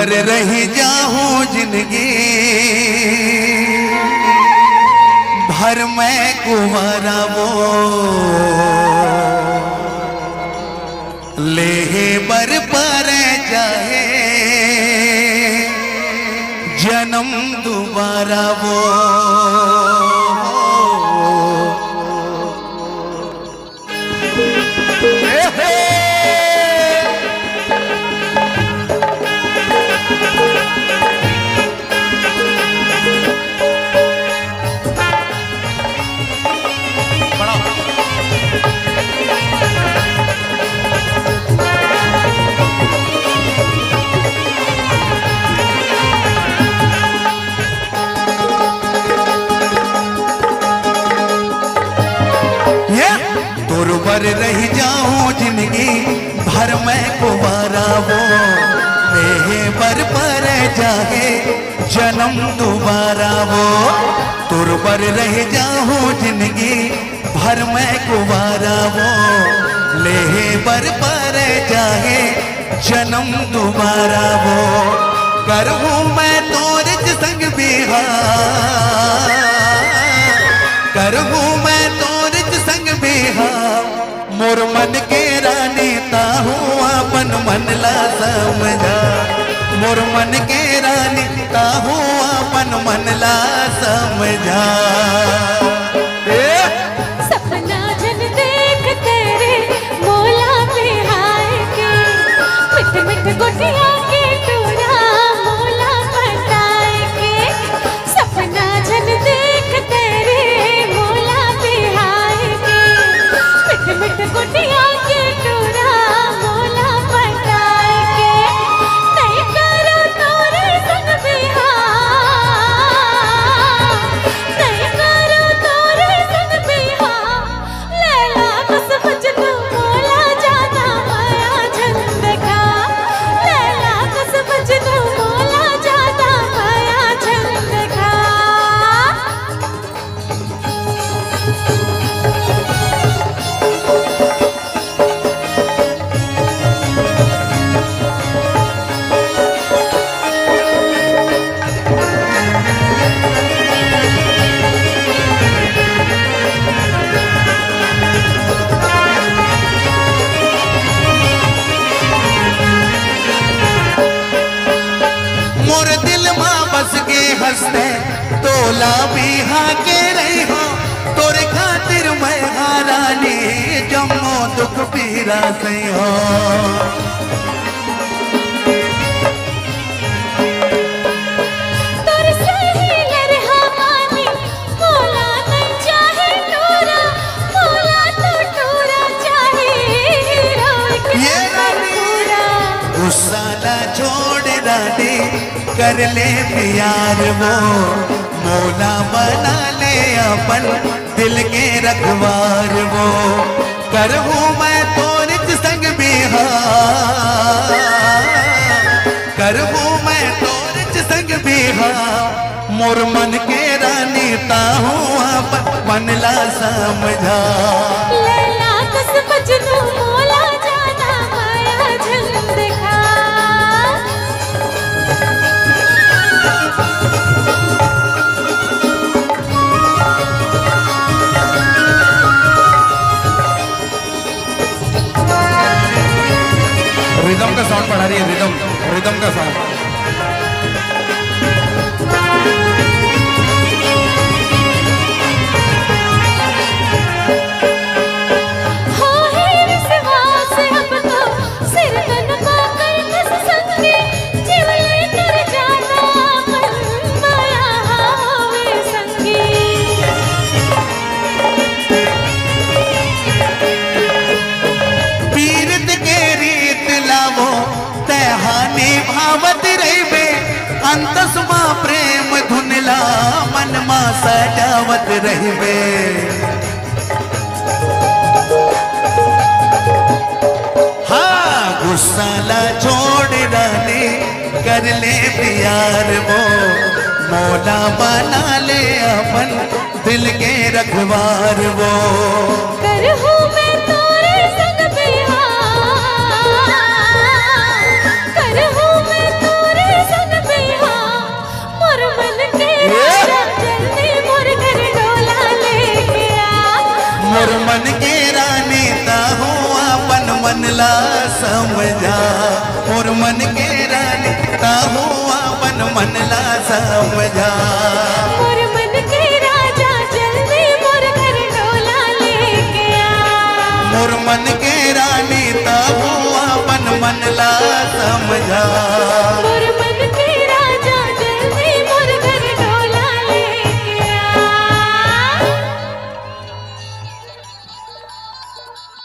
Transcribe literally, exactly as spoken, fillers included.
रहि जाहूं जिनगी भर मैं कुंवारा वो, लेहे बर परे चाहे जनम दुबारा वो। ये तोर बर रहि जाहूं जिनगी भर मैं कुंवारा वो, लेहे बर परे चाहे जनम दुबारा वो। तोर बर रहि जाहूं जिनगी भर मैं कुंवारा वो, लेहे बर परे चाहे जनम दुबारा वो। करहूं मैं तोरेच संग बिहाव, करहूं मैं तोरेच संग बिहाव। मोर मन के रानी ताहू अपन मन ला समझा, मोर मन के रानी ताहू अपन मन ला समझा। ए! सपना झन देख तेरे मोला बिहाय के, मिठ मिठ गोठिया के टूरा मोला पटाय के। सपना झन देख तेरे मोला बिहाय के, मिठ मिठ गोठिया के टूरा मोला पटाय के। नइ करो तोरे संग बिहाव, नइ करो तोरे संग बिहाव। लैला कस मजनू मोला जादा मया झन देखा, लैला कस मजनू मोला जादा मया झन देखा। मोर दिल मा बस के हस तैं, तोला बिहा के रहिहूं, तोरे खातिर मैं हा रानी जम्मो दुख पीरा सहिहूं। तोर सही लरहा मानी, मोला नइ चाहे टूरा, मोला तो टूरा चाहे हीरो के ये रानी। गुस्सा ला छोड़ रानी, कर ले प्यार वो, मोला बना ले अपन दिल के रखवार वो। करहूं मैं तोरेच संग बिहाव, करहूं मैं तोरेच संग बिहाव। मोर मन के रानी ताहू अपन मन ला समझा। लैला कस मजनू मोला जादा मया झन देखा। रिदम का साउंड बढ़ा रही है, रिदम, रिदम का साउंड। हो हे विश्वास अब तो सिरकन पाकर कस संगी, जीव लेकर जाना मन माया होवे संगी। पीरत के रीत लावो, तैं हा निभावत रहिबे, अंतस मा प्रेम धुन ला मन मा सजावत रहिबे। हाँ, गुस्सा ला छोड़ रानी, कर ले प्यार वो, मोला बना ले अपन दिल के रखवार वो। करहूं मैं तोरे संग बिहाव, करहूं मैं तोरे मन ला समझा। मोर मन के राजा, जल्दी मोर घर डोला लेके आ। मोर मन के रानी, तभो अपन मन ला समझा।